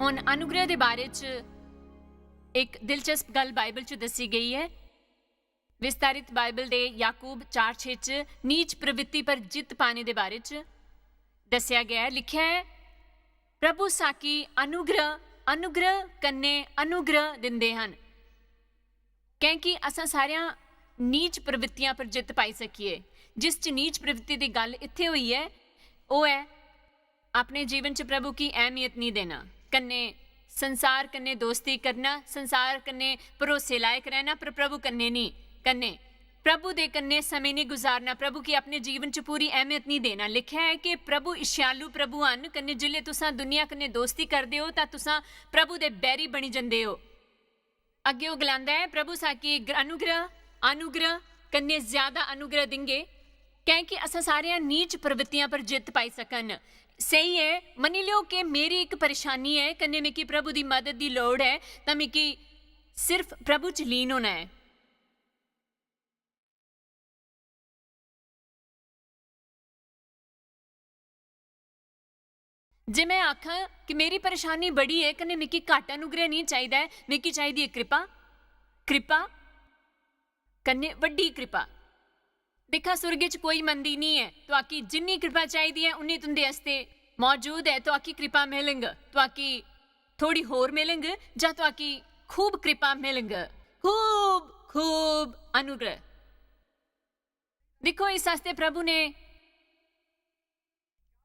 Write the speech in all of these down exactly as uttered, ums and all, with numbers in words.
हुन अनुग्रह दे बारे च इक दिलचस्प गल्ल बाइबल च दस्सी गई ऐ। विस्तारित बाइबल दे याकूब चार छे च नीच प्रवृत्ति पर जित्त पाने दे बारे च दस्सेआ गेआ ऐ। लिखेआ ऐ, "प्रभु साकी अनुग्रह, अनुग्रह कन्नै अनुग्रह दिंदे हन।" कैंकि असां सारेआं नीच प्रवृत्तियां पर जित्त पाई सकिए। जिस च नीच प्रवृत्ति दी गल्ल इत्थै होई ऐ, ओह् ऐ अपने जीवन च प्रभु की अहमियत नहीं देना, कन्नै संसार कन्नै दोस्ती करना, संसार कन्नै भरोसे लायक रहना, पर प्रभु कन्नै नहीं, कन्नै प्रभु दे कन्नै समें नहीं गुजारना, प्रभु की अपने जीवन च पूरी अहमियत नहीं देना। लिखेआ ऐ कि प्रभु इच्छालु प्रभु हन, कन्नै जिसलै तुसां दुनिया कन्नै दोस्ती करदे ओ, तां तुसां प्रभु दे बैरी बनी जंदे ओ। अग्गें ओह् गलांदा ऐ, "प्रभु साकी ग-, अनुग्रह, अनुग्रह कन्नै ज्यादा अनुग्रह दिंगे, कैंकि असां सारेआं नीच प्रवृत्तियां पर जित्त पाई सकन।" स्हेई ऐ, मन्नी लैओ कि मेरी इक परेशानी ऐ, कन्नै मिगी प्रभु दी मदद दी लोड़ ऐ, तां मिगी सिर्फ प्रभु च लीन होना ऐ। जे मैं आखां कि मेरी परेशानी बड़ी ऐ, कन्नै मिगी घट्ट अनुग्रह नहीं चाहिदा ऐ, मिगी चाहिदी ऐ कृपा, कृपा कन्नै वड्डी कृपा। दिक्खा, सुर्गे च कोई मंदी नहीं ऐ, तुआकी जिन्नी कृपा चाहिदी ऐ, उन्नी तुंदे आस्तै मौजूद ऐ। तुआकी कृपा मिलंग, तुआकी थोड़ी होर मिलंग, जां तुआकी खूब कृपा मिलंग, खूब, खूब अनुग्रह। दिक्खो, इस आस्तै प्रभु ने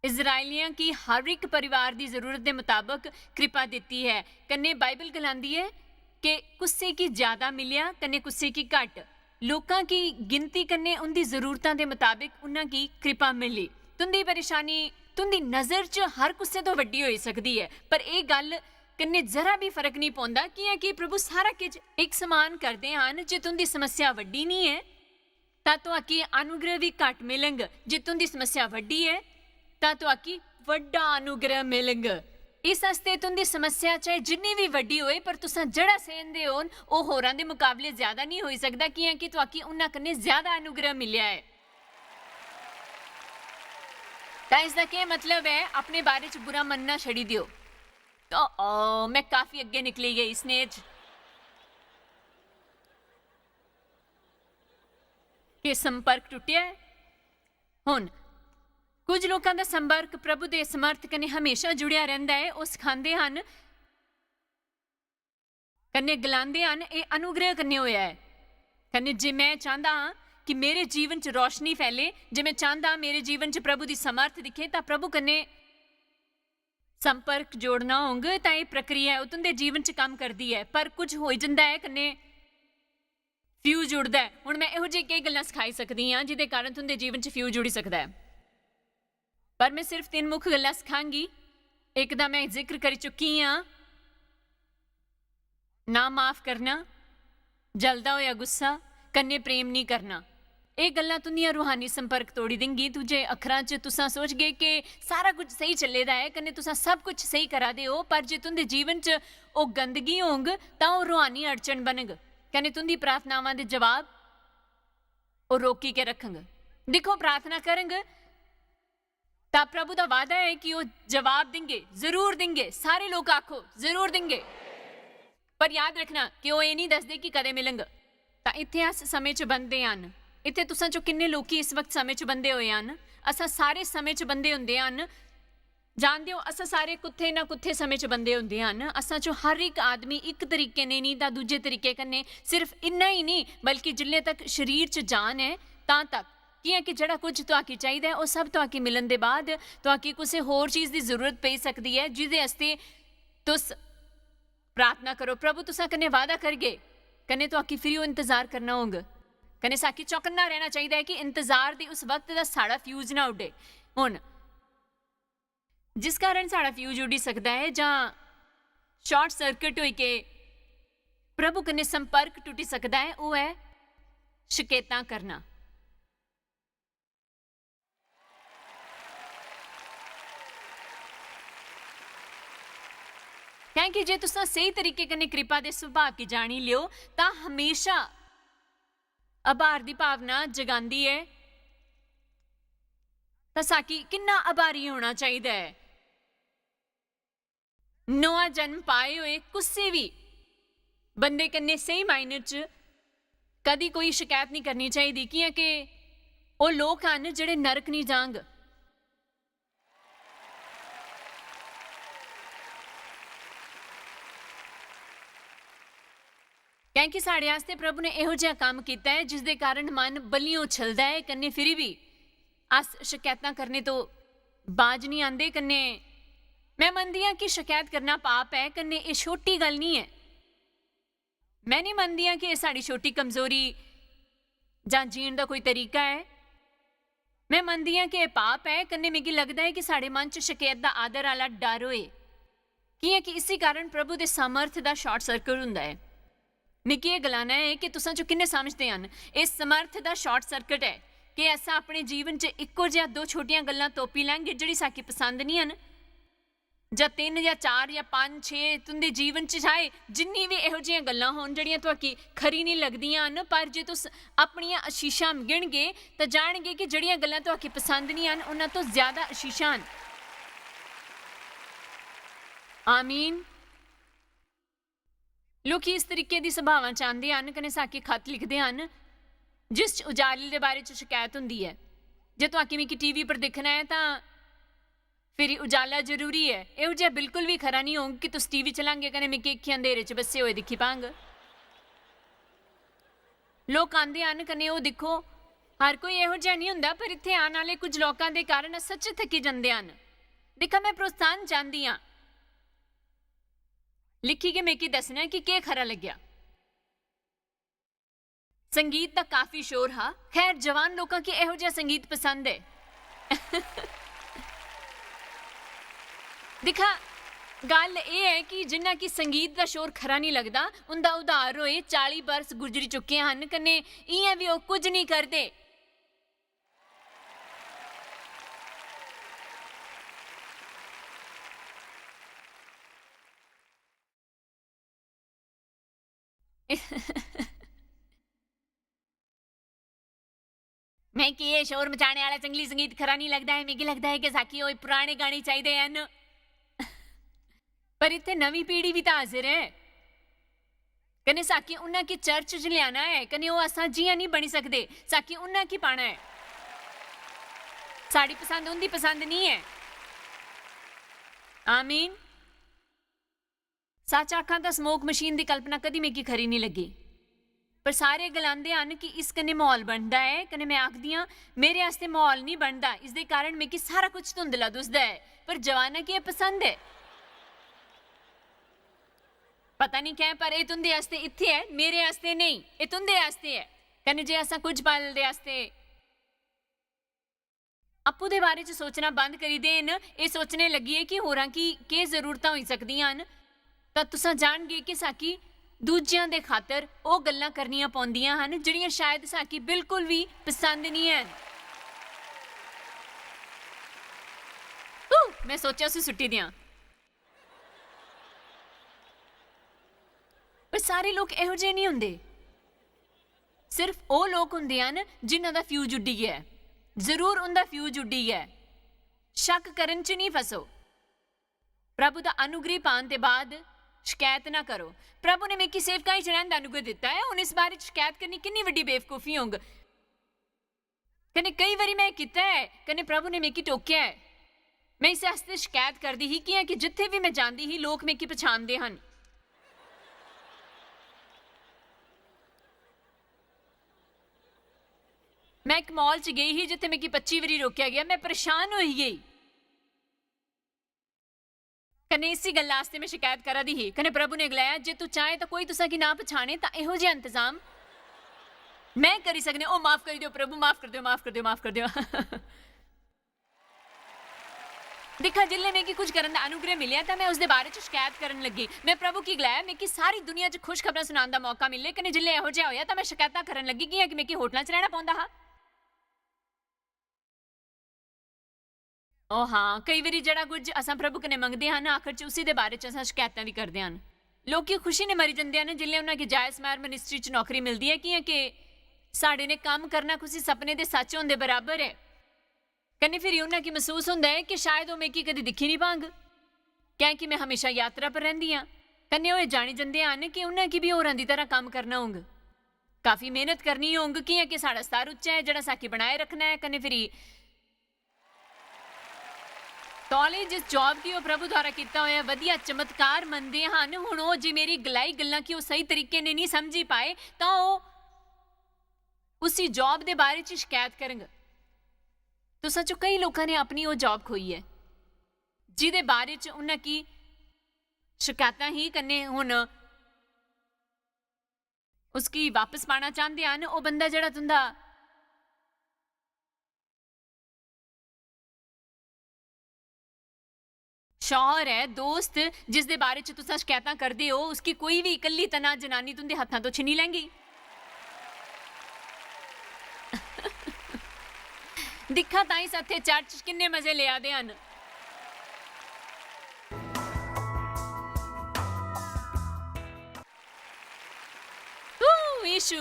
इस्राएलियां गी हर इक परिवार दी जरूरत दे मताबक कृपा दित्ती ऐ। कन्नै बाइबल गलांदी ऐ कि कुसै गी ज्यादा मिलेआ, कन्नै कुसै गी घट्ट। लोकां गी गिनती कन्नै उं'दी जरूरतां दे मताबक उन्हां गी कृपा मिली। तुं'दी परेशानी तुं'दी नजर च हर कुसै तो वड्डी होई सकदी ऐ, पर एह् गल्ल कन्नै जरा भी फर्क नहीं पौंदा, कि'यां कि प्रभु सारा किश इक समान करदे हन। जे तुं'दी समस्या वड्डी नहीं ऐ, तां तुआकी अनुग्रह भी घट मिलंग। जे तुं'दी समस्या वड्डी ऐ, तां तुआकी वड्डा अनुग्रह मिलंग। इस आस्तै तुं'दी समस्या चाहे जिन्नी भी वड्डी होए, पर तुसां जेह्ड़ा सैहंदे ओ, ओह् होरां दे मकाबले ज्यादा नहीं होई सकदा, कि'यां कि तुआकी उन्हां कन्नै ज्यादा अनुग्रह मिलेआ ऐ। तां इसदा केह् मतलब ऐ? अपने बारे च बुरा मन्नना छड़ी देओ। तो, ओ, मैं काफी अग्गें निकली गई इस नेह च। के संपर्क टुट्टेआ ऐ? हुन, कुछ लोकां दा संपर्क प्रभु दे समर्थ कन्नै हमेशा जुड़ेआ रैंह्दा ऐ। ओह् सखांदे हन, कन्नै गलांदे हन, "एह् अनुग्रह कन्नै होआ ऐ।" कन्नै जे मैं चांह्दा हां कि मेरे जीवन च रोशनी फैले, जे मैं चांह्दा हां मेरे जीवन च प्रभु दी समर्थ दिक्खे, तां प्रभु कन्नै संपर्क जोड़ना होंग, तां एह् प्रक्रिया ऐ, ओह् तुं'दे जीवन च कम्म करदी ऐ। पर कुछ होई जंदा ऐ, कन्नै फ्यूज उड़दा ऐ। हुन मैं एहो जेही केई गल्लां सखाई सकदी आं, जिदे कारण तुं'दे जीवन च फ्यूज उड़ी सकदा ऐ। पर मैं सिर्फ तिन्न मुक्ख गल्लां सखांगी। इक दा मैं जिक्र करी चुकी आं, ना माफ करना, जलदा होया गुस्सा, कन्नै प्रेम निं करना। एह् गल्लां तुं'दियां रूहानी संपर्क तोड़ी देंगी। दूजे अक्खरां च तुसां सोचगे कि सारा कुछ स्हेई चले दा ऐ, कन्नै तुसां सब कुछ स्हेई करा दे ओ, पर जे तुं'दे जीवन च ओह् गंदगी होंग, तां ओह् रूहानी अड़चन बनग, कन्नै तुं'दी प्रार्थनावां दे जवाब ओह् रोकी के रखंग। दिक्खो, प्रार्थना करंग, तां प्रभु दा वादा ऐ कि ओह् जवाब देंगे, जरूर देंगे। सारे लोक आखो, "जरूर देंगे।" पर याद रखना कि ओह् एह् निं दसदे कि कदें मिलंग। तां इत्थै अस समें च बंधे हन। इत्थै तुसां चों किन्ने लोकी इस वक्त समें च बंधे होए हन? असां सारे समें च बंधे होंदे हन। जानदे ओ, असां सारे कुत्थै ना कुत्थै समें च बंधे होंदे हन। असां चों हर इक आदमी इक तरीके ने निं तां दूजे तरीके कन्नै, सिर्फ इन्ना ही निं, बल्कि जिल्ले तक शरीर च जान ऐ, तां तक। कि'यां कि जेह्ड़ा कुछ तुआकी चाहिदा ऐ, ओह् सब तुआकी मिलन दे बाद तुआकी कुसै होर चीज दी जरूरत पेई सकदी ऐ, जिदे आस्तै तुस प्रार्थना करो। प्रभु तुसां कन्नै वादा करगे, कन्नै तुआकी फिर ओह् इंतजार करना होंग। कन्नै साकी चौकन्ना रहना चाहिदा ऐ कि इंतजार दी उस वक्त दा साढ़ा फ्यूज ना उड्डे। हुन जिस कारण साढ़ा फ्यूज उड्डी सकदा ऐ जां शॉर्ट सर्किट होई के प्रभु कन्नै संपर्क टुटी सकदा ऐ, ओह् ऐ शकैतां करना। कैंकि जे तुसां स्हेई तरीके कन्नै कृपा दे सुभाव गी जानी लियो, तां हमेशा आभार दी भावना जगांदी ऐ। तां साकी किन्ना आभारी होना चाहिदा ऐ। नमां जन्म पाए होए कुसै बी बंदे कन्नै स्हेई मायने च कदी कोई शकैत निं करनी चाहिदी, कि'यां कि ओह् लोक हन जेह्ड़े नरक निं जांग। कैंह् कि साढ़े आस्तै प्रभु ने एहो जेहा कम्म कीता ऐ जिसदे कारण मन बलियों उछलदा ऐ, कन्नै फिरी बी अस शकैतां करने तो बाज निं आंदे। कन्नै में मनदी आं कि शकैत करना पाप ऐ, कन्नै एह् छोटी गल्ल निं ऐ। में निं मनदी आं कि एह् साढ़ी छोटी कमजोरी जां जीण दा कोई तरीका ऐ। में मनदी आं कि एह् पाप ऐ, कन्नै मिगी लगदा ऐ कि साढ़े मन च शकैत दा आदर आह्ला डर होए, कि'यां कि इसी कारण प्रभु दे सामर्थ दा शार्ट सर्किट होंदा ऐ। मिगी एह् गलाना ऐ कि तुसां चों किन्ने समझदे हन, एह् समर्थ दा शार्ट सर्किट ऐ कि अस अपने जीवन च इक्को जेहा दो छोटियां गल्लां तोपी लैंगे जेह्ड़ी साकी पसंद निं हन, जां तिन्न जां चार जां पंज, छे, तुं'दे जीवन च चाहे जिन्नी बी एहो जिहियां गल्लां होन जेह्ड़ियां तुआकी खरी निं लगदियां हन, पर जे तुस अपनियां आशीशां गिनगे तां जानगे कि जेह्ड़ियां गल्लां तुआकी पसंद निं हन, उन्हां तो ज्यादा आशीशां हन। आमीन। लोकी इस तरीके दी सभावां च आंदे हन कन्नै साकी खत लिखदे हन, जिस च उजाले दे बारे च शकैत होंदी ऐ। जे तुआकी मिगी टीवी पर दिक्खना ऐ तां फिरी उजाला जरूरी ऐ। एहो जेहा बिल्कुल बी खरा निं होग कि तुस टीवी चलांगे कन्नै मिगी इक्खी अंधेरे च बस्से होए दिक्खी पांग। लोक आंदे हन कन्नै ओह् दिक्खो, हर कोई एहो जेहा निं होंदा, पर इत्थै आन आह्ले कुछ लोकां दे कारण अस सच्च थक्की जंदे हन। दिक्खा, में प्रोत्साहन चांह्दी आं। लिखी गै मिगी दस्सना ऐ कि केह् खरा लग्गेआ। संगीत दा काफी शोर हा। खैर, जवान लोकां गी एहो जेहा संगीत पसंद ऐ। दिक्खा, गल्ल एह् ऐ कि जिन्ना कि संगीत दा शोर खरा निं लगदा, उं'दा उद्धार होए चाली बरस गुजरी चुके हन, कन्नै इ'यां बी ओह् कुछ निं करदे। में की एह् शोर मचाने आह्ला चंगली संगीत खरा निं लगदा ऐ। मिगी लगदा ऐ कि साकी ओह् पराने गाने चाहिदे हन। पर इत्थै नमीं पीढ़ी बी तां हाजर ऐ। कन्नै साकी उन्ना की चर्च च लेआना ऐ, कन्नै ओह् असां जि'यां निं बनी सकदे। साकी उन्ना की पाना ऐ। साढ़ी पसंद उं'दी पसंद निं ऐ। आमीन। सच आखां तां स्मोक मशीन दी कल्पना कदी मिगी खरी निं लग्गी। पर सारे गलांदे हन कि इस कन्नै म्हौल बनदा ऐ, कन्नै में आखदी आं, मेरे आस्तै म्हौल निं बनदा, इसदे कारण मिगी सारा कुछ धुंधला दुसदा ऐ। पर जवाना गी एह् पसंद ऐ। पता निं कैं, पर एह् तुं'दे आस्तै इत्थै ऐ, मेरे आस्तै नेईं, एह् तुं'दे आस्तै ऐ। कन्नै जे असां कुछ पल दे आस्तै आपूं दे बारे च सोचना बंद करी देन, एह् सोचने लग्गियै कि होरां गी केह् जरूरतां होई सकदियां न, तां तुसां जानगे कि साकी दूजियां दे खातर ओह् गल्लां करनियां पौंदियां हन जेह्ड़ियां शायद साकी बिल्कुल बी पसंद निं हैन। हू, में सोचेआ उसी सुट्टी देआं। पर सारे लोक एहो जेह् निं होंदे। सिर्फ ओह् लोक होंदे हन जिन्हां दा फ्यूज उड्डी गेआ ऐ। जरूर उं'दा फ्यूज उड्डी गेआ ऐ। शक करन च निं फसो। प्रभु दा अनुग्रह पान दे बाद शकैत ना करो। प्रभु ने मिगी सेवकाई च रैह्न दा अनुग्रह दित्ता ऐ, हुन इस बारे च शकैत करनी किन्नी बड्डी बेवकूफी होंग। कन्नै केई बारी में एह् कीता ऐ, कन्नै प्रभु ने मिगी टोकेआ ऐ। में इस आस्तै शकैत करदी ही, कि'यां कि जित्थै बी में जांदी ही, लोक मिगी पछानदे हन। में इक मॉल च गेई ही, जित्थै मिगी पच्ची बारी रोकेआ गेआ। में परेशान होई गेई। कन्नै इसी गल्ला आस्तै में शकैत करा दी ही। कन्नै प्रभु ने गलाया, "जे तू चाहे तां कोई तुसां गी ना पछाने, तां एहो जेहा इंतजाम में करी सकने।" "ओ, माफ करी देओ प्रभु, माफ कर देओ, माफ कर देओ, माफ कर देओ।" दिक्खा, जिसलै मिगी कुछ करन दा अनुग्रह मिलेआ, तां में उसदे बारे च शकैत करन लगी। में प्रभु गी गलाया, "मिगी सारी दुनिया च खुशखबरां सनान दा मौका मिले।" कन्नै जिसलै एहो जेहा होया, तां में शकैतां करन लगी, कि'यां कि मिगी होटलां च रैह्ना पौंदा हा। ओ हां, केई बारी जेह्ड़ा कुछ असां प्रभु कन्नै मंगदे हन, आखर च उसी दे बारे च असां शकैतां बी करदे हन। लोकी खुशी ने मरी जंदे हन जिसलै उन्हां गी जायज मैर मिनिस्ट्री च नौकरी मिलदी ऐ, कि'यां कि साढ़े ने कम्म करना कुसी सपने दे सच होंदे बराबर ऐ। कन्नै फिरी उन्हां गी मसूस होंदा ऐ कि शायद ओह् मिगी कदी दिक्खी निं पांग। कैंह् कि में हमेशा यात्रा पर रैंह्दी आं। कन्नै ओह् एह् जानी जंदे हन कि उ'नें गी बी होरां दी तरह कम्म करना होंग, काफी मेह्नत करनी होंग, कि'यां कि साढ़ा स्तर उच्चा ऐ, जेह्ड़ा साकी बनाए रक्खना ऐ। कन्नै फिरी तौले जिस जॉब गी ओह् प्रभु द्वारा कीता होया बधिया चमत्कार मनदे हन, हुन ओह् जे मेरी गलाई गल्लां गी ओह् सही तरीके नै नेईं समझी पाए, तां ओह् उसी जॉब दे बारे च शकैत करङ। तुसां चों केई लोकां ने अपनी ओह् जॉब खोई ऐ, जिदे बारे च उ'नें की शकैतां ही, कन्नै हुन उसगी वापस पाना चांह्दे हन। ओह् बंदा जेह्ड़ा तुं'दा शौहर ऐ, दोस्त, जिसदे बारे च तुसां शकैतां करदे ओ, उसकी कोई बी इकल्ली तना जनानी तुं'दे हत्थां तो छिनी लैंगी। दिक्खा तां इस हत्थे चर्च च किन्ने मजे लेआ दे हन। ऊ, यीशु।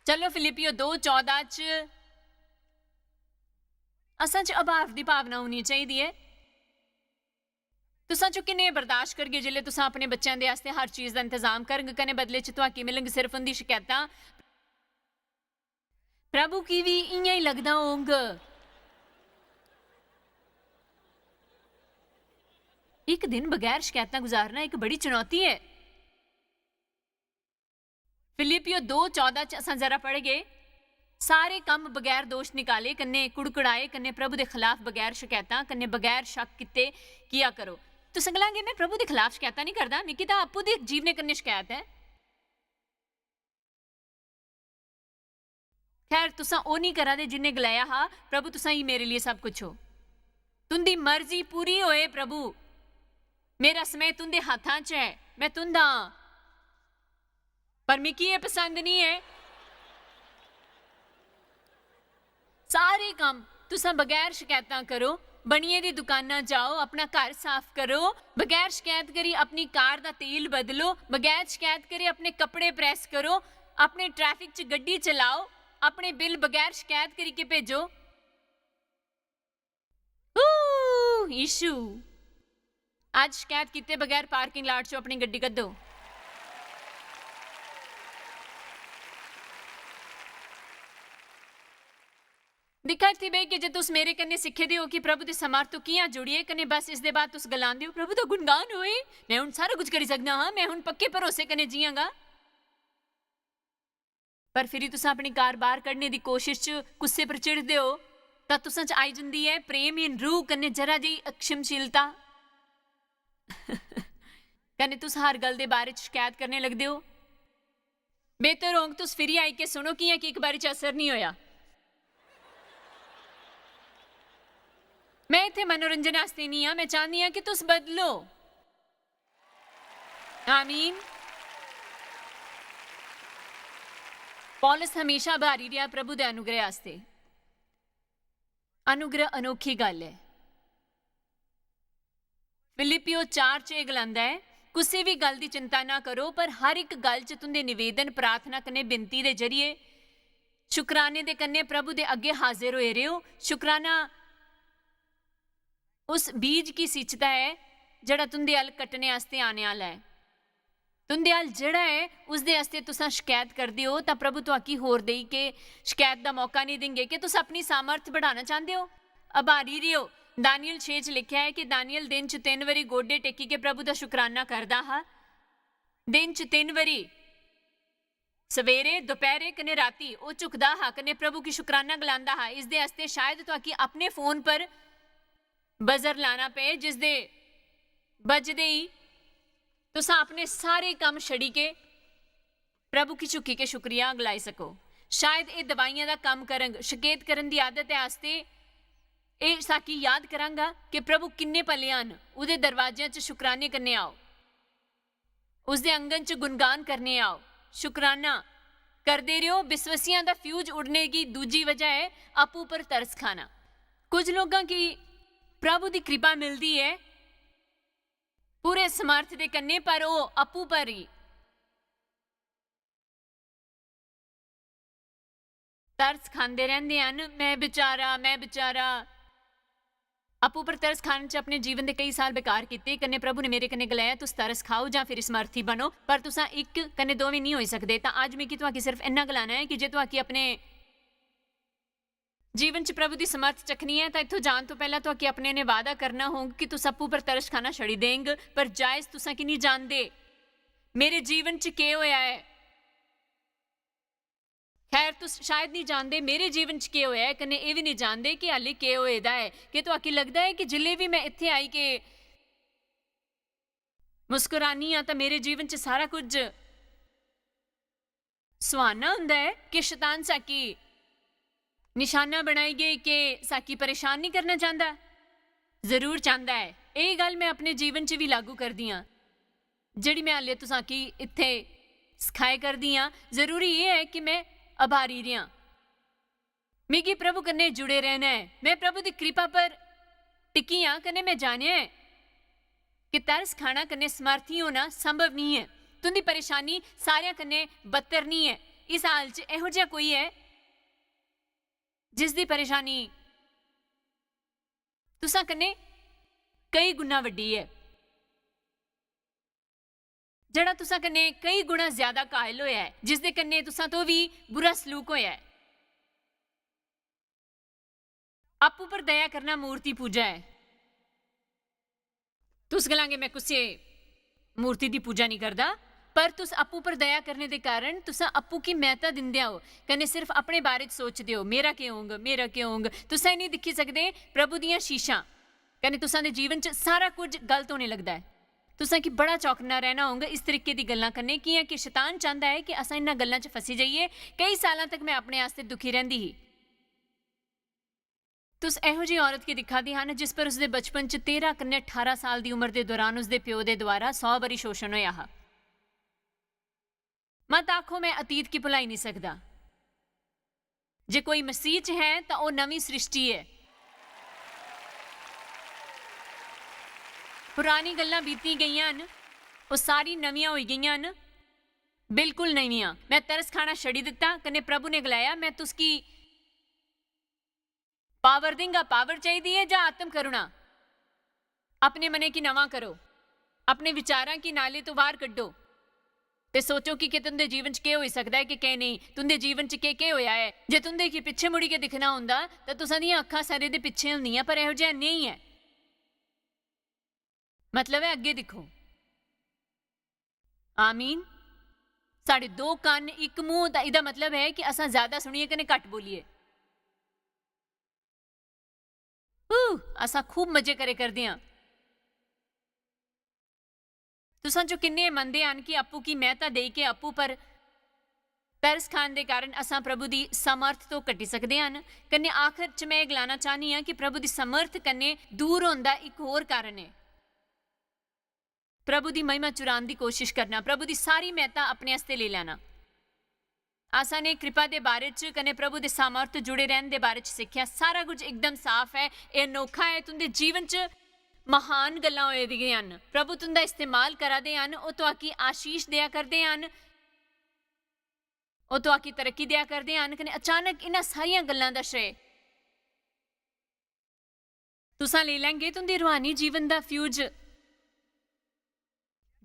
चलो, फिलिपियो दो चौदां च असां च अभाव दी भावना होनी चाहिदी ऐ। तुसां चो किन्ने बर्दाश्त करगे जिसलै तुसां अपने बच्चें दे आस्तै हर चीज दा इंतजाम करग, कन्नै बदले च तुआकी मिलग सिर्फ उं'दी शकैतां? प्रभु की भी इ'यां ही लगदा होंग। इक दिन बगैर शकैतां गुजारना इक बड़ी चुनौती ऐ। फिलिपियो दो चौदां च असां जरा पढ़गे, "सारे कम्म बगैर दोष निकाले कन्नै कुड़कुड़ाए कन्नै प्रभु दे खलाफ बगैर शकैतां कन्नै बगैर शक कीते किया करो।" तुसें गलांगे, "में प्रभु दे खलाफ शकैतां नहीं करदा, मिगी तां आपूं दे जीवने कन्नै शकैत ऐ।" खैर, तुसां ओह् नहीं करा दे जिन्ने गलाया हा, "प्रभु, तुसां ही मेरे लिए सब कुछ हो। तुंदी मर्जी पूरी होए, प्रभु। मेरा समय तुंदे हत्थां च ऐ, में तुंदा आं। पर मिगी एह् पसंद नहीं ऐ।" सारे कम्म तुसां बगैर शकैतां करो। बनिये दी दुकानां जाओ, अपना घर साफ करो, बगैर शकैत करी अपनी कार दा तेल बदलो, बगैर शकैत करी अपने कपड़े प्रैस करो, अपने ट्रैफिक च गड्डी चलाओ, अपने बिल बगैर शकैत करियै भेजो। ऊ, यीशु, अज्ज शकैत कीते बगैर पार्किंग लाट चों अपनी गड्डी कड्ढो। दिक्खा, इत्थै बेहियै जे तुस मेरे कन्नै सिक्खे दे ओ कि प्रभु दे समर्थ तो कि'यां जुड़िए, कन्नै बस इसदे बाद तुस गलांदे ओ, "प्रभु दा गुणगान होए, में हुन सारा कुछ करी सकदा हां, में हुन पक्के भरोसे कन्नै जियांगा।" पर फिरी तुस अपनी कार बाहर कड्ढने दी कोशिश च गुस्से पर चिढ़दे ओ, तां तुसां च आई जंदी ऐ प्रेमहीन रूह कन्नै जरा जेही अक्षमशीलता। कन्नै तुस हर गल्ल दे बारे च शकैत करने लगदे ओ। बेहतर होग तुस फिरी आई के सुनो, कि'यां कि इक बारी च असर निं होया। में इत्थै मनोरंजन आस्तै निं आं, में चाह्न्नी आं कि तुस बदलो। आमीन। पौलुस हमेशा आभारी रेहा प्रभु दे अनुग्रह आस्तै। अनुग्रह अनोखी गल्ल ऐ। फिलिपियो चार च एह् गलांदा ऐ, "कुसै बी गल्ल दी चिंता ना करो, पर हर इक गल्ल च तुं'दे निवेदन, प्रार्थना कन्नै विनती दे जरिए शुकराने दे कन्नै प्रभु दे अग्गें हाजिर होए रेहो।" शुकराना उस बीज गी सिंचदा ऐ जेह्ड़ा तुं'दे अल कट्टने आस्तै आने आह्ला ऐ। तुं'दे अल जेह्ड़ा ऐ, उसदे आस्तै तुसां शकैत करदे ओ, तां प्रभु तुआकी होर देई के शकैत दा मौका नेईं देंगे? के तुस अपनी सामर्थ बढ़ाना चांह्दे ओ? आभारी रेहो। दानियल छे च लिखेआ ऐ कि दानियल दिन च तिन्न बारी गोडे टेकी के प्रभु दा शुकराना करदा हा। दिन च तिन्न बारी, सवेरे, दपैह्‌रे कन्नै राती, ओह् झुकदा हा कन्नै प्रभु गी शुकराना गलांदा हा। इसदे आस्तै शायद तुआकी अपने फोन पर बजर लाना पे, जिसदे बजदे ही तुसां अपने सारे कम्म छड़ी के प्रभु गी झुकी के शुक्रिया गलाई सको। शायद एह् दवाइयां दा कम्म करंग। शकैत करन दी आदत ऐ आस्तै एह् साकी याद करांगा कि प्रभु किन्ने भले हन। ओह्दे दरवाजेआं च शुकराने कन्नै आओ, उसदे आंगन च गुणगान करने आओ। शुकराना करदे रेहो। बिस्वसियां दा फ्यूज उड़ने गी दूजी वजह ऐ आपूं पर तरस खाना। कुछ लोकां गी प्रभु दी कृपा मिलदी ऐ पूरे समर्थ दे कन्नै, पर ओह् आपूं पर ही। तरस खांदे रैंह्दे हन, "मैं बेचारा, मैं बेचारा।" आपूं पर तरस खाने च अपने जीवन दे केई साल बेकार कीते, कन्नै प्रभु ने मेरे कन्नै गलाया, "तुस तरस खाओ जां फिर समर्थी बनो, पर तुसां इक कन्नै दोवें निं होई सकदे।" तां अज्ज मिगी तुआकी सिर्फ इन्ना गलाना ऐ कि जे तुआकी अपने जीवन च प्रभु दी समर्थ चक्खनी ऐ, तां इत्थों जान तो पैह्ला तुआकी अपने ने वादा करना होंग कि तुस आपूं पर तरस खाना छड़ी देंग, पर जायज तुसां की निं जानदे मेरे जीवन च केह् होया ऐ। खैर, तुस शायद निं जानदे मेरे जीवन च केह् होया ऐ, कन्नै एह् बी निं जानदे कि हाली केह् होए दा ऐ। केह् तुआकी लगदा ऐ कि जिल्लै बी मैं इत्थै आई के मुस्कुरानी आं, तां मेरे जीवन च सारा कुछ सुहाना हुंदा ऐ? कि शैतान साकी निशाना बनाई गै के साकी परेशान निं करना चांह्दा? जरूर चांह्दा ऐ। एह् गल्ल मैं अपने जीवन च बी लागू करदी आं, जेह्ड़ी मैं हाले तुसां की इत्थै सखाए करदी आं। जरूरी एह् ऐ कि मैं आभारी रेहां। मिगी प्रभु कन्नै जुड़े रैह्ना ऐ। मैं प्रभु दी कृपा पर टिकी आं, कन्नै मैं जानेआ ऐ कि तरस खाना कन्नै समर्थी होना संभव निं ऐ। तुं'दी परेशानी सारेआं कन्नै बदतर निं ऐ। इस हाल च एहो जेहा कोई ऐ जिसदी परेशानी तुसां कन्नै केई गुणा बड्डी ऐ, जेह्ड़ा तुसां कन्नै केई गुणा ज्यादा घायल होया ऐ, जिसदे कन्नै तुसां तो बी बुरा सलूक होया ऐ। आपूं पर दया करना मूर्ति पूजा ऐ। तुस गलांगे, "मैं कुसै मूर्ति दी पूजा निं करदा," पर तुस आपूं पर दया करने दे कारण तुसां आपूं गी म्हत्ता दिंदे ओ, कन्नै सिर्फ अपने बारे च सोचदे ओ, "मेरा केह् होंग, मेरा केह् होंग?" तुसां एह् निं दिक्खी सकदे प्रभु दियां शीशां, कन्नै तुसां दे जीवन च सारा कुछ गलत होने लगदा ऐ। तुसां गी बड़ा चौकन्ना रैह्ना होंग इस तरीके दी गल्लां कन्नै, कि'यां कि शैतान चांह्दा ऐ कि असां इन्हां गल्लां च फसी जाइये। केई सालां तक मैं अपने आस्तै दुखी रैंह्दी ही। तुस एहो जेही औरत गी दिक्खा दे हन जिस पर उसदे बचपन च तेरां कन्नै ठारां साल दी उम्र दे दौरान उसदे प्यो दे द्वारा सौ बारी शोषण होया हा। मत आखो, "मैं अतीत गी भुलाई निं सकदा।" जे कोई मसीह च है, तां ओह् नमीं सृष्टि ऐ। पुरानी गल्लां बीती गेइयां न, ओह् सारी नमियां होई गेइयां न, बिल्कुल नमियां। मैं तरस खाना छड़ी दित्ता, कन्नै प्रभु ने गलाया, "मैं तुसगी पावर देंगा।" पावर चाहिदी ऐ जां आत्म करुणा? अपने मनै गी नमां करो, अपने विचारां गी नाले तो बाहर कड्डो, ते सोचो कि, कि तुं'दे जीवन च केह् होई सकदा ऐ कि केह् नेईं, तुं'दे जीवन च केह्, केह् होया ऐ। जे तुं'दे गी पिच्छे मुड़ियै दिक्खना होंदा, तां तुसां दियां अक्खां सरे दे पिच्छे होंदियां, पर एहो जेहा नेईं ऐ। मतलब ऐ, अग्गें दिक्खो। आमीन। साढ़े दो कन्न, इक मूंह, तां एह्दा मतलब ऐ कि असां ज्यादा सुनियै कन्नै घट्ट बोलियै। हू, असां खूब मजे करे करदे आं। तुसां चो किन्ने मनदे हन कि आपूं गी म्हत्ता देई के आपूं पर तरस खान दे कारण असां प्रभु दी सामर्थ तो घटी सकदे हन? कन्नै आखर च मैं एह् गलाना चाह्नी आं कि प्रभु दी सामर्थ कन्नै दूर होन दा इक होर कारण ऐ। प्रभु दी महिमा चुरान दी कोशिश करना, प्रभु दी सारी म्हत्ता अपने आस्तै लेई लैना। असां ने कृपा दे बारे च कन्नै प्रभु दे सामर्थ जुड़े रैहन दे बारे च सिक्खेआ। सारा कुछ एकदम साफ ऐ, एह् अनोखा ऐ। तुं'दे जीवन च महान गल्लां होए दियां न। प्रभु तुं'दा इस्तेमाल करा दे हन, ओह् तुआकी आशीष देआ करदे हन, ओह् तुआकी तरक्की देआ करदे हन, कन्नै अचानक इन्हां सारियां गल्लां दा श्रेय तुसां लेई लैंगे, तुं'दे रूहानी जीवन दा फ्यूज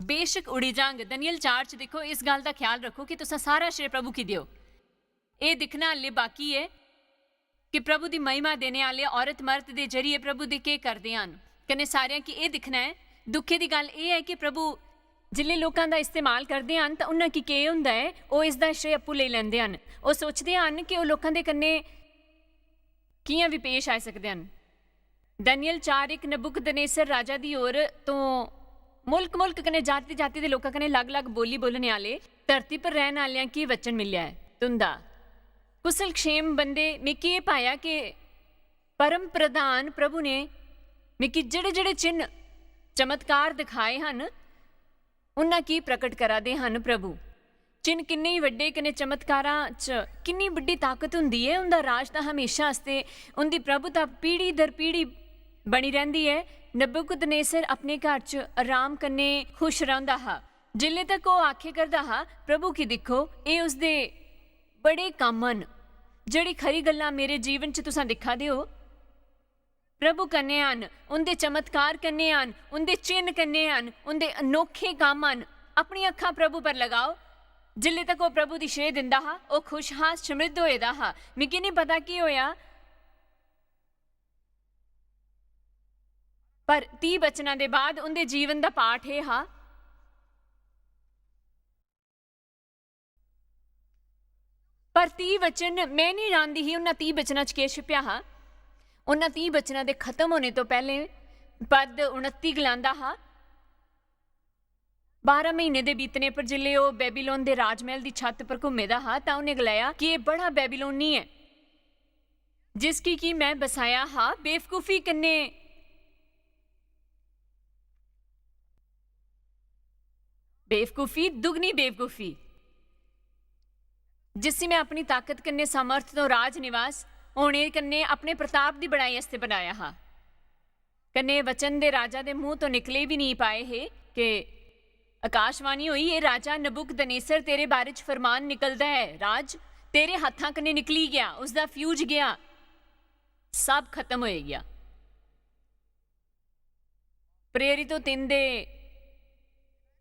बेशक उड़ी जांग। दनियल चार च दिक्खो, इस गल्ल दा ख्याल रक्खो कि तुसां सारा श्रेय प्रभु गी देओ। एह् दिक्खना हल्ले बाकी ऐ कि प्रभु दी महिमा देने आह्ले औरत मर्द दे जरिए प्रभु दे केह् करदे हन। कन्नै सारेआं गी एह् दिक्खना ऐ, दुखे दी गल्ल एह् ऐ कि प्रभु जिल्लै लोकां दा इस्तेमाल करदे हन तां उन्हां गी केह् होंदा ऐ, ओह् इसदा श्रेय आपूं लेई लैंदे हन। ओह् सोचदे हन कि ओह् लोकां दे कन्नै कि'यां बी पेश आई सकदे हन। दनियल चार इक, नबूकदनेस्सर राजा दी ओर तों मुल्क-मुल्क कन्नै जाति-जाति दे लोकां कन्नै लग्ग-लग्ग बोली बोलने आह्ले धरती पर रैह्न आह्लेआं गी वचन मिलेआ ऐ। तुं'दा कुशल-क्षेम बंदे, मिगी एह् पाया कि परम प्रधान प्रभु ने मिगी जेह्ड़े-जेह्ड़े चिन्ह, चमत्कार दखाए हन, उन्हां गी प्रकट करा दे हन प्रभु। चिन्ह किन्ने ही बड्डे कन्नै चमत्कारां च किन्नी बड्डी ताकत हुंदी ऐ। उं'दा राज तां म्हेशां आस्तै, उं'दी प्रभुता पीढ़ी दर पीढ़ी बनी रैंह्दी ऐ। नबूकदनेस्सर अपने घर च अराम कन्नै खुश रौंह्दा हा। जिल्लै तक ओह् आखे करदा हा, "प्रभु गी दिक्खो, एह् उसदे बड़े कम्म न।" जेह्ड़ी खरी गल्लां मेरे जीवन च तुसां दिक्खा दे ओ, प्रभु कन्नै हन, उं'दे चमत्कार कन्नै हन, उं'दे चिन्ह कन्नै हन, उं'दे अनोखे कम्म हन, अपनी अक्खां प्रभु पर लगाओ। जिल्ले तक ओह् प्रभु दी श्रेय दिंदा हा, ओह् खुश हा, समृद्ध होए दा हा। मिगी निं पता केह् होएआ, पर तीह वचनां दे बाद उं'दे जीवन दा पाठ एह् हा। पर तीह वचन, में निं जानदी ही उन्ना तीह वचनां च केह् छिप्या हा। उन्ना तीह वचनां दे खत्म होने तो पैह्लें पद उनत्ती गलांदा हा, "बारां महीने दे बीतने पर जिसलै ओह् बेबीलोन दे राजमैह्ल दी छत्त पर घूमे दा हा, तां उ'नें गलाया कि एह् बड़ा बेबीलोनी ऐ, जिसगी कि में बसाया हा बेवकूफी कन्नै।" बेवकूफी, दुगनी बेवकूफी, जिसी में अपनी ताकत कन्नै, सामर्थ तो राज निवास होने कन्नै अपने प्रताप दी बड़ाई आस्तै बनाया हा। कन्नै वचन दे राजा दे मुंह तो निकले भी नहीं पाए हे कि आकाशवाणी होई, "एह् राजा नबुकदनेसर, तेरे बारे च फरमान निकलदा ऐ, राज तेरे हत्थां कन्नै निकली गेआ, उसदा फ्यूज गेआ, सब खत्म होई गेआ।" प्रेरितो तिन दे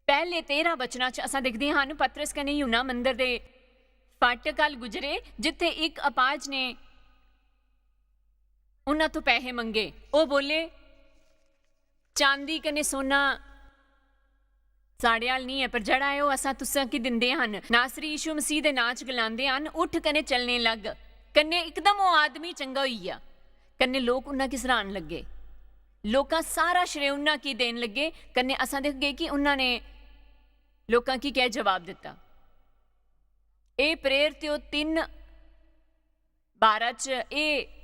पैह्ले तेरां वचनां च असां दिखदे हन, पतरस कन्नै यूहन्ना मंदर दे फाटक अल गुजरे, जित्थै इक अपाज ने उन्हां तो पैहे मंगे। ओह् बोले, "चांदी कन्नै सोना साढ़े हाल निं ऐ, पर जेह्ड़ा ऐ, ओह् असां तुसां गी दिंदे हन। नासरी यीशु मसीह दे नां च गलांदे हन, उठ कन्नै चलने लग।" कन्नै इकदम ओह् आदमी चंगा होई गेआ। कन्नै लोक उन्हां गी सराहन लग्गे। लोकां सारा श्रेय उन्हां गी देन लग्गे। कन्नै असां दिखगे कि उन्हां ने लोकां गी क्या जवाब दित्ता। एह् प्रेरितो तिन बारां च एह्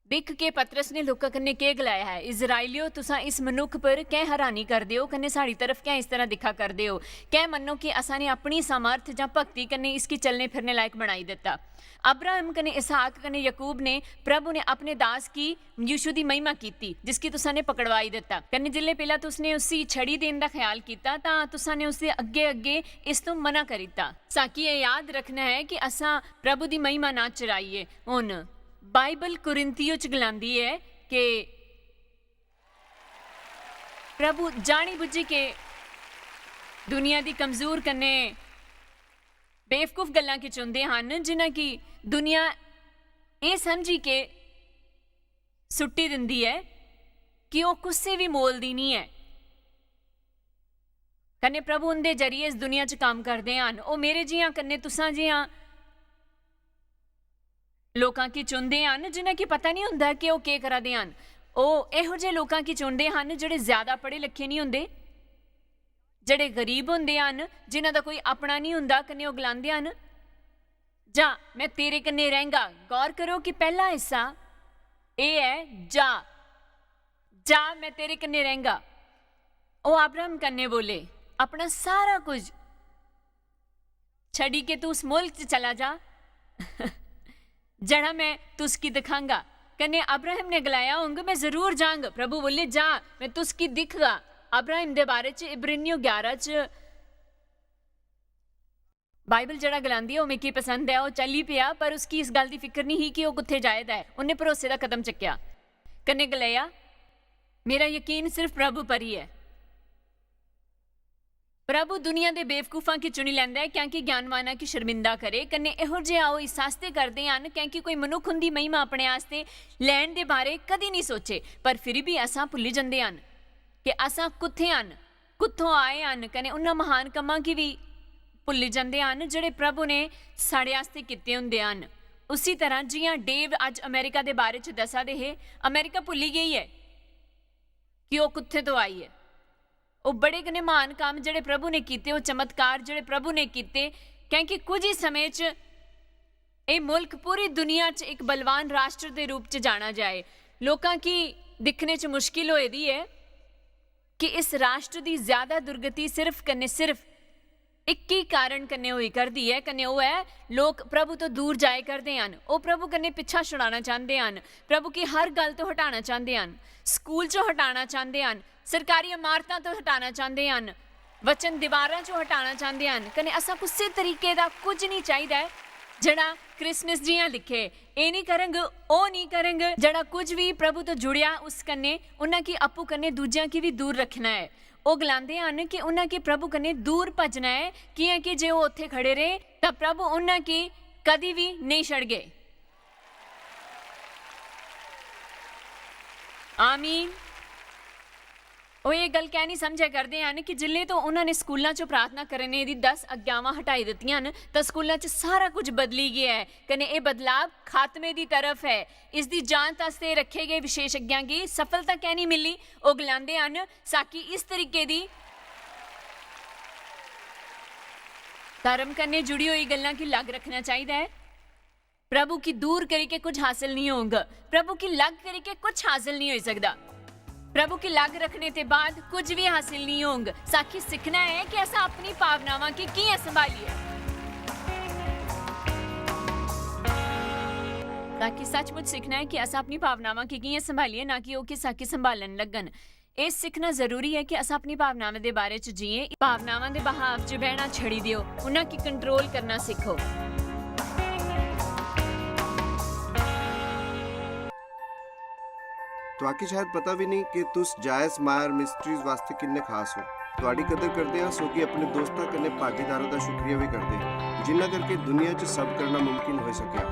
दिक्ख के पतरस ने लोकां कन्नै केह् गलाया ऐ, "इस्राएलियो, तुसां इस मनुक्ख पर कैं हैरानी करदे ओ, कन्नै साढ़ी तरफ कैं इस तरह दिक्खा करदे ओ? कैं मन्नो कि असां ने अपनी सामर्थ जां भक्ति कन्नै इसगी चलने फिरने लायक बनाई दित्ता?" अब्राहम कन्नै इसहाक कन्नै याकूब ने प्रभु ने अपने दास गी यीशु दी महिमा कीती, जिसगी तुसां ने पकड़वाई दित्ता। कन्नै जिसलै पिलातुस ने उसी छड़ी देने दा ख्याल कीता, तां तुसां ने उसदे अग्गे-अग्गे इस तों मना करी दित्ता। साकी एह् याद रखना ऐ कि असां प्रभु दी महिमा ना चराइए। हुन बाइबल कुरिन्थियो च गलांदी ऐ कि प्रभु जानी बुज्झी के दुनिया दी कमजोर कन्नै बेवकूफ गल्लां गी चुनदे हन, जिन्हां गी दुनिया एह् समझी के सुट्टी दिंदी ऐ कि ओह् कुसै बी मोल दी निं ऐ। कन्नै प्रभु उं'दे जरिए इस दुनिया च कम्म करदे हन। ओह् मेरे जि'यां कन्नै तुसां जि'यां लोकां गी चुनदे हन, जिन्हां गी पता निं होंदा कि ओह् केह् करा दे हन। ओह् एहो जेह् लोकां गी चुनदे हन, जेह्ड़े ज्यादा पढ़े लिखे निं होंदे, जेह्ड़े गरीब होंदे हन, जिन्हां दा कोई अपना निं होंदा, कन्नै ओह् गलांदे हन, "जा, में तेरे कन्नै रैंह्गा।" गौर करो कि पैह्ला हिस्सा एह् ऐ, "जा, जा, में तेरे कन्नै रैंह्गा।" ओह् अब्राहम कन्नै बोले, "अपना सारा कुछ छड़ी के तू उस मुल्क च चला जा, जेह्ड़ा में तुसगी दिखांगा।" कन्नै अब्राहम ने गलाया होंग, "में जरूर जांग।" प्रभु बोले, "जा, में तुसगी दिखगा।" अब्राहम दे बारे च इब्रानियों ग्यारह च बाइबल जेह्ड़ा गलांदी ऐ, ओह् मिगी पसंद ऐ, ओह् चली पेआ, पर उसगी इस गल्ल दी फिकर निं ही कि ओह् कुत्थै जाए दा ऐ। उन्नै भरोसे दा कदम चुक्केआ। कन्नै गलाया, "मेरा यकीन सिर्फ प्रभु पर ही ऐ।" प्रभु दुनिया दे बेवकूफां गी चुनी लैंदा ऐ, क्योंकि ज्ञानवानां गी शर्मिंदा करे। कन्नै एहो जेहा ओह् इस आस्तै करदे हन, क्योंकि कोई मनुक्ख उं'दी महिमा अपने आस्तै लैन दे बारे कदी निं सोचे। पर फिर बी असां भुल्ली जंदे हन कि असां कुत्थै हन, कुत्थों आए हन, कन्नै उन्हां महान कम्मां गी बी भुल्ली जंदे हन, जेह्ड़े प्रभु ने साढ़े आस्तै कीते होंदे हन। उसी तरह जि'यां डेव अज्ज अमेरिका दे बारे च दस्सा दे हे, अमेरिका भुल्ली गेई ऐ कि ओह् कुत्थै तो आई ऐ। ओह् बड़े कन्नै महान कम्म जेह्ड़े प्रभु ने कीते, ओह् चमत्कार जेह्ड़े प्रभु ने कीते, क्योंकि कुछ ही समें च एह् मुल्क पूरी दुनिया च इक बलवान राष्ट्र दे रूप च जाना जाए। लोकां गी दिक्खने च मुश्किल होई दी ऐ कि इस राष्ट्र दी ज्यादा दुर्गति सिर्फ कन्नै सिर्फ इक ही कारण कन्नै होई करदी ऐ, कन्नै ओह् ऐ, लोक प्रभु तो दूर जाए करदे हन। ओह् प्रभु कन्नै पिच्छा छुड़ाना चांह्दे हन, प्रभु गी हर गल्ल तो हटाना चांह्दे हन, स्कूल चो हटाना चांह्दे हन, सरकारी इमारतां तो हटाना चांह्दे हन, वचन दीवारां चों हटाना चांह्दे हन, कन्नै असां कुसै तरीके दा कुछ निं चाहिदा ऐ जेह्ड़ा क्रिसमस जि'यां दिक्खे। एह् निं करंग, ओह् निं करंग, जेह्ड़ा कुछ बी प्रभु तो जुड़ेआ उस कन्नै उन्हां गी आपूं कन्नै दूजियां गी बी दूर रक्खना ऐ। ओह् गलांदे हन कि उन्हां गी प्रभु कन्नै दूर भजना ऐ, कि'यां कि जे ओह् उत्थै खड़े रेह् तां प्रभु उन्हां गी कदी बी नेईं छड़गे। आमीन। ओह् एह् गल्ल कैं निं समझै करदे हन कि जिसलै तो उन्हां ने स्कूलां च प्रार्थना करने दी दस आज्ञावां हटाई दित्तियां न तां स्कूलां च सारा कुछ बदली गेआ ऐ, कन्नै एह् बदलाव खात्मे दी तरफ ऐ। इस दी जांच आस्तै रक्खे गे विशेषज्ञां गी सफलता कैं निं मिली? ओह् गलांदे हन, साकी इस तरीके दी धर्म कन्नै जुड़ी होई गल्लां गी लग रक्खना चाहिदा ऐ। प्रभु गी दूर करियै कुछ हासल निं होंग। प्रभु गी लग करियै कुछ हासल निं होई सकदा। प्रभु गी लग रखने दे बाद कुछ भी हासिल नहीं होंग। साखी सीखना है कि अस अपनी भावनावां गी कि'यां संभालिए। ताकि सचमुच सीखना है कि अस अपनी भावनावां गी कि'यां संभालिए, ना कि ओह् कि साखी संभालन लगन। एह् सिक्खना जरूरी ऐ कि अस अपनी भावनावां दे बारे च जिये। भावनावां दे बहाव च बहना छड़ी देओ, उन्हां गी कंट्रोल करना सिक्खो। तुआकी शायद पता भी नहीं कि तुस जायस मायर मिस्ट्रीज वास्ते किन्ने खास हो। तुआडी कदर करदे हां, सो कि अपने दोस्तां कन्नै भागीदारां दा शुक्रिया भी करदे हां, जिन्ना करके दुनिया च सब करना मुमकिन होई सकेआ।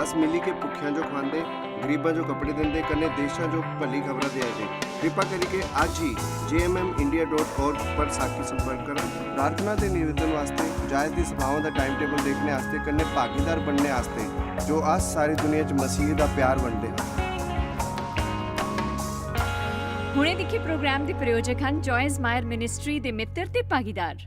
अस मिली के भुक्खेआं जो खवांदे, गरीबां जो कपड़े दिंदे, कन्नै देशां जो भली खबरां देआ दे। कृपा करियै अज्ज ही J M M India dot org पर साखी संपर्क करो। प्रार्थना ते निवेदन वास्ते, जायज दी सभावां दा टाइम टेबल देखने आस्तै, कन्नै भागीदार बनने आस्तै, जो अस सारी दुनिया च मसीह दा प्यार बंडदे हां। हुणे दिक्खे प्रोग्राम दे प्रायोजक हन जॉयस मायर मिनिस्ट्री दे मित्र ते भागीदार।